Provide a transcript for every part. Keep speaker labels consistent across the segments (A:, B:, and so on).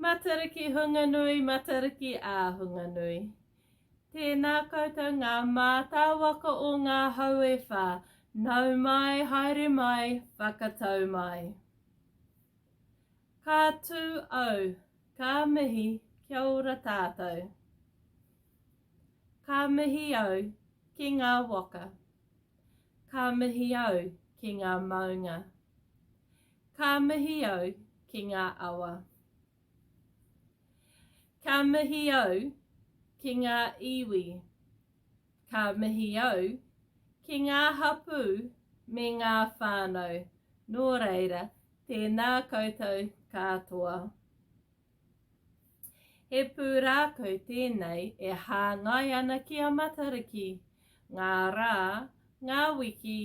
A: Matariki hunga nui, Matariki āhunga nui. Tēnā koutou ngā mātāwaka o ngā hau e whā, nau mai, haere mai, whakatau mai. Ka tū au, ka mihi, kia ora tātou. Ka mihi au ki ngā waka. Ka mihi au ki ngā maunga. Ka mihi au ki ngā awa. Ka mihi au ki ngā iwi. Ka mihi au ki ngā hapū me ngā whānau. Nō reira, tēnā koutou katoa. He pūrākau tēnei e hāngai ana ki a Matariki, ngā rā, ngā wiki,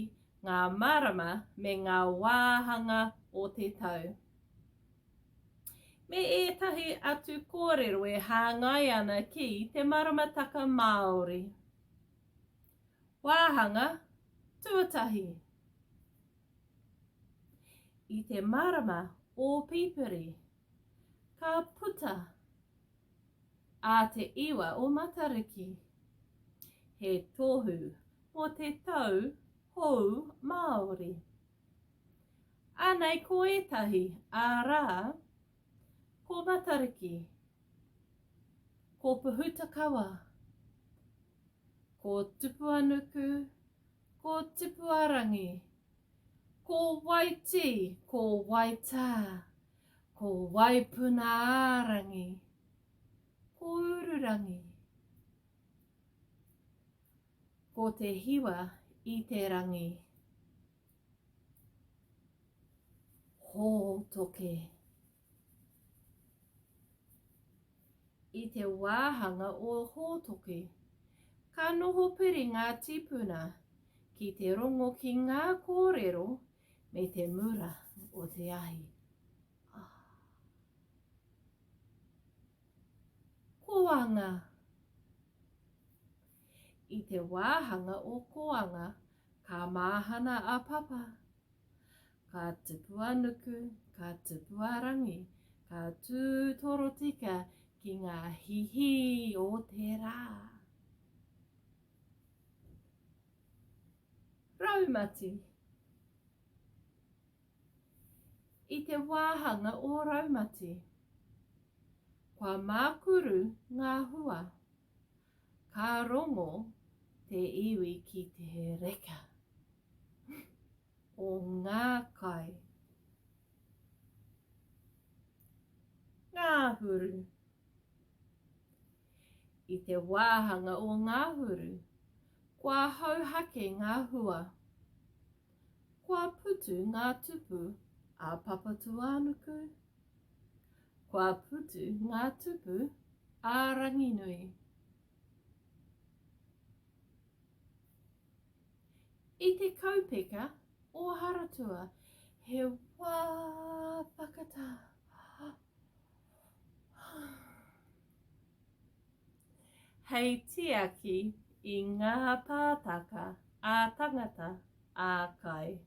A: ngā marama me ngā wāhanga o te tau. Me ētahi atu kōrero e hāngai ana ki te maramataka Māori. Wāhanga tuatahi. I te marama o Pipiri, ka puta a Te Iwa o Matariki, he tohu mō te tau hou Māori. Anei ko ētahi, arā, ko Matariki, ko Pohutakawa, ko Tupuanuku, ko Tupuarangi, ko Waitī, ko Waitā, ko Waipunaārangi, ko Ururangi, ko Te Hiwa i te Rangi. Hōtoke. I te wāhanga o Hōtoke, ka noho piri ngā tīpuna ki te rongo ki ngā kōrero me te mura o te ahi. Ah. Koanga. I te wāhanga o Koanga, Ka māhana a Papa. Ka tupu a Nuku, ka tupu a Rangi, ka tū torotika ki ngā hihī o te rā. Raumati. I te wāhanga o Raumati, kua mākuru ngā hua. Ka rongo te iwi ki te reka o ngā kai. Ngāhuru. I te wāhanga o Ngāhuru, kua hauhake ngā hua. Kua putu ngā tupu a Papatūānuku. Kua putu ngā tupu a Ranginui. I te kaupeka o Haratua, he wā whakatā. Hei tiaki i ngā pātaka ā-tangata, ā-kai.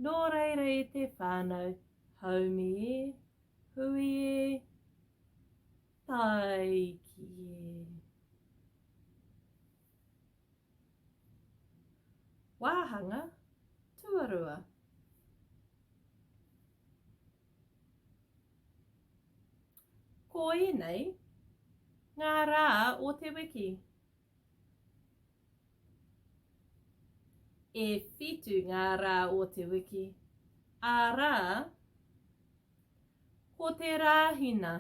A: Nō reira e te whānau, haumi e, hui e, Tāiki e. Wāhanga tuarua. Ko ēnei ngā rā o te wiki. E whitu ngā rā o te wiki, arā, Ko te Rāhina,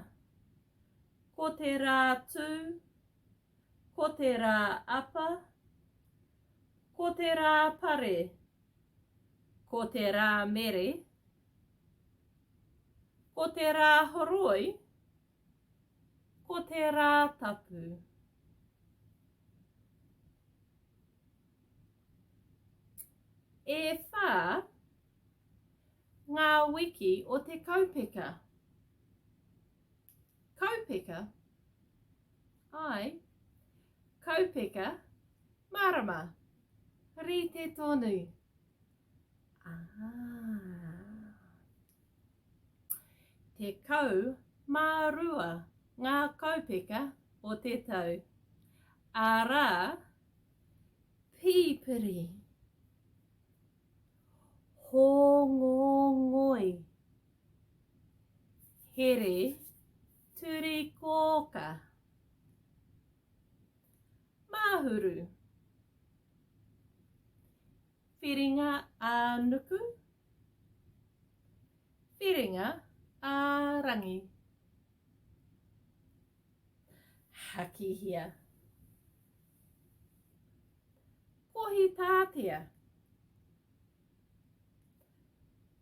A: ko te Rātū, ko te Rāapa, ko te Rāpare, ko te Rāmere, ko te Rāhoroi, ko te Rātapu. E whā Ngā wiki o te kaupeka. Kaupeka? Āe. Kaupeka, marama. Rite tonu. Ah. Mā ngā kaupeka o te tau, arā, Pipiri, Hōngongoi, Here, Turikōka, Mahuru, Whiringa ā-nuku, Whiringa ā-rangi. Hakihia. Kohitātea.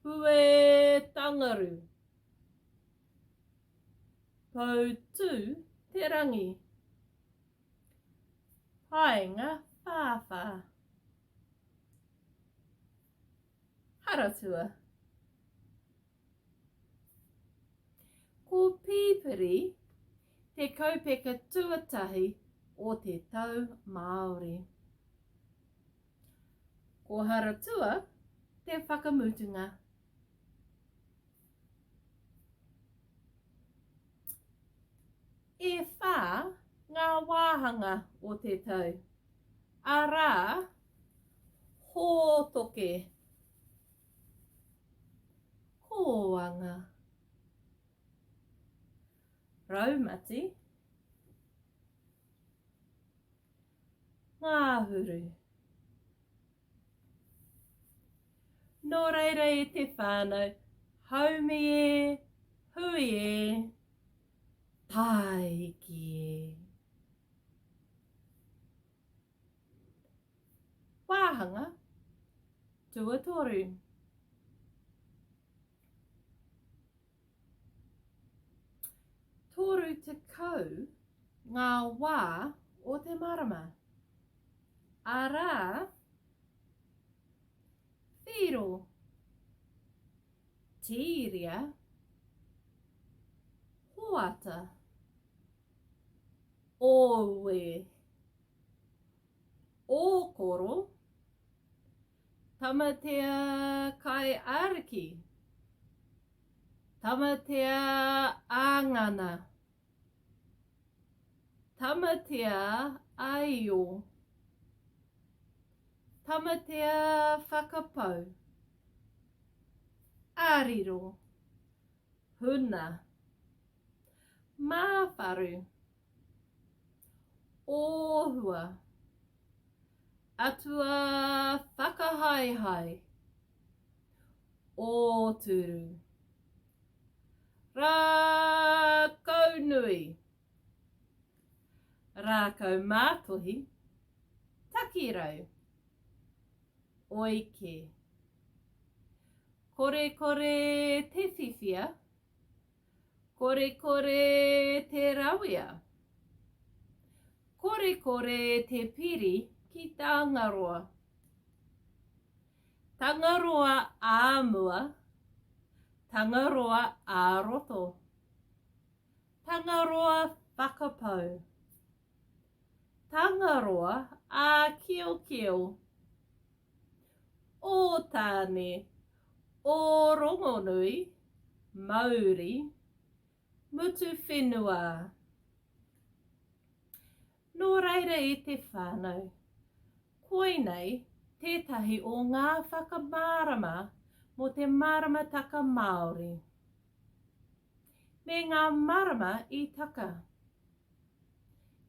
A: Huetangaru. Poutū te rangi. Paenga whāwhā. Haratua. Ko Pipiri te kaupeka tuatahi o te tau Māori. Ko Haratua te whakamutunga. E whā ngā wāhanga o te tau, arā, hōtoke, kōanga, raumati, ngāhuru. Nō reira e te whānau, haumi e, hui e, tāiki e. Wāhanga tuatoru. 30 ngā wā o te marama. Arā, Whiro, Tīria, Hoata, Ōue, Ōkoro, Tamatea Kai Ariki, Tamatea Āngana, Tamatea Aio, Tamatea Whakapau, Ariro, Huna, Māwharu, Ōhua, Atua Whakahaehae, Ōturu. Rākaunui. Rākau mātohi, takirau. Oike. Korekore te whiwhia, korekore te rawea. Korekore te piri ki Tangaroa. Tangaroa ā-mua, Tangaroa ā-roto, Tangaroa whakapau, Tangaroa ā-kiokio, Ō Tāne, Ō Rongonui, Mauri, Mutu whenua. Nō reira e te whānau, koinei tētahi o ngā whakamārama mō te maramataka Māori. Me ngā marama i taka.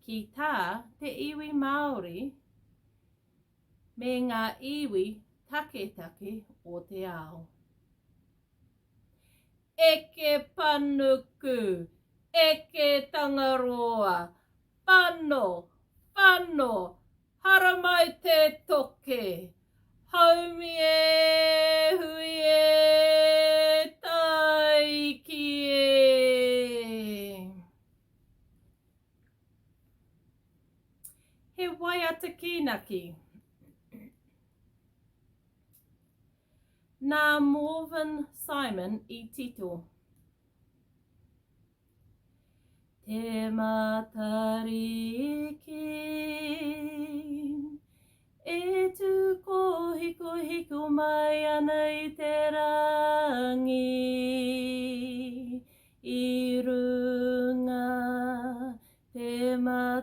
A: Ki tā te iwi Māori me ngā iwi taketake o te ao. Eke panuku, eke Tangaroa, whano, whano, haramai te toke, haumi e, hui e, taiki e. He waiata kīnaki. Nā Morven Simon i tito. Te Matariki e tū kōhikohiko mai ana i te rangi. I runga te Matariki.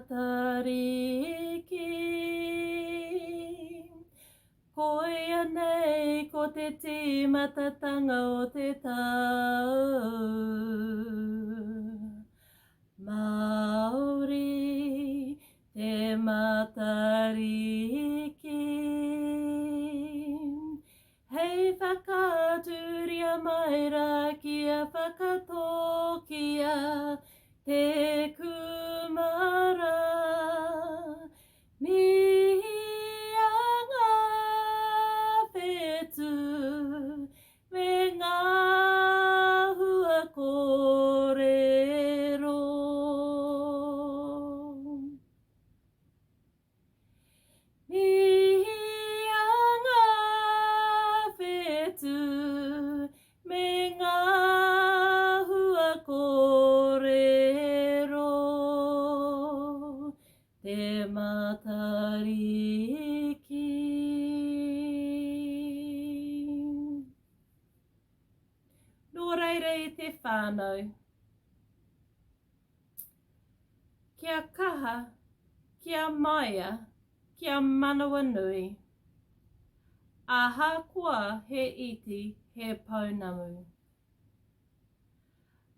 A: Koia nei ko te tīmatatanga o te tau Māori, te Matariki. Hei whakaaturia mai rā kia whakatōkia te kūmara. Mihia ngā whetū me ngā hua kōrero. Mihia ngā whetū me ngā hua kōrero. Te Matariki. Nō reira e te whānau, kia kaha, kia maia, kia manawanui, ahakoa he iti, he pounamu.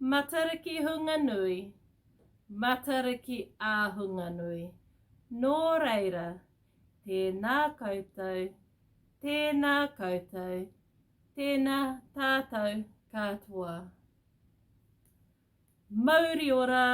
A: Matariki hunga nui, Matariki āhunga nui. Nō reira, tēnā koutou, tēnā koutou, tēnā tātou katoa. Mauri ora!